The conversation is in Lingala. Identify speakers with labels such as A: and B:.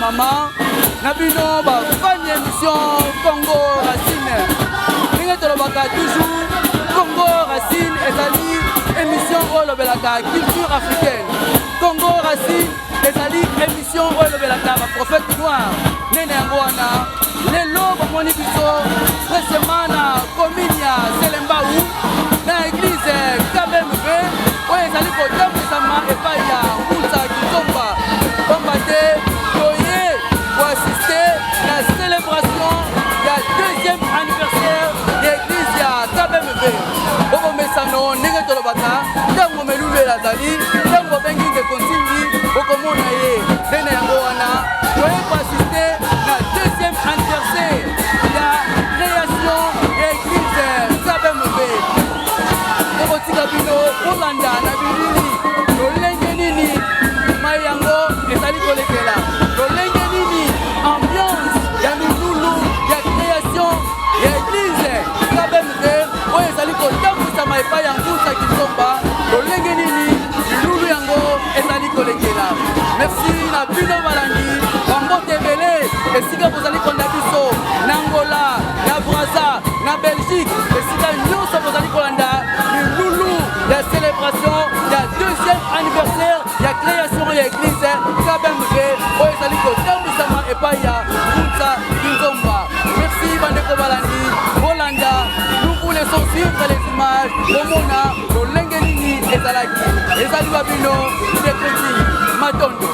A: Bamama na bino, bafani émission Congo Racine, ndenge tolobaka toujours, Congo Racine ezali émission oyo elobelaka culture africaine. Congo Racine ezali émission oyo elobelaka baprophète noir. Nene yango wana, lelo bomoni biso précisément na commune ya Selembau, na église KBMV oyo ezali kotambwisama epai ya Mbusa Kizomba, pamba te toye koassister na célébration ya deuxième anniversaire ya église ya KBMV. Bokomesano, ndenge tolobaka, ntango melulu ezali, ntango babengi ndeko Nsingi, bokomona ye. Nde na yango wana toye koassister na deuxième anniversaire ya création ya église KBMV. Tokotika bino kolanda na bilili lolenge nini mai yango ezali kolekela, lolenge nini ambiance ya milulu ya création ya église KBMV oyo ezali kotambwisama epai ya Ngusa Kizomba, lolenge nini milulu yango ezali kolekela. Merci na bino balandi, bambote ebele esika bozali kolanda biso, na Angola, na Braza, na Belgique, esika nyonso bozali kolanda milulu ya célébration ya deuxième anniversaire ya création ya église KBMV oyo ezali kotambwisama epai ya Ngusa Kinzomba. Merci bandeko balandi, bolanda, nous vous laissons suivre les images, bomona lolenge nini ezalaki. Ezali wa bino, ndeko Nsingi. Matondo.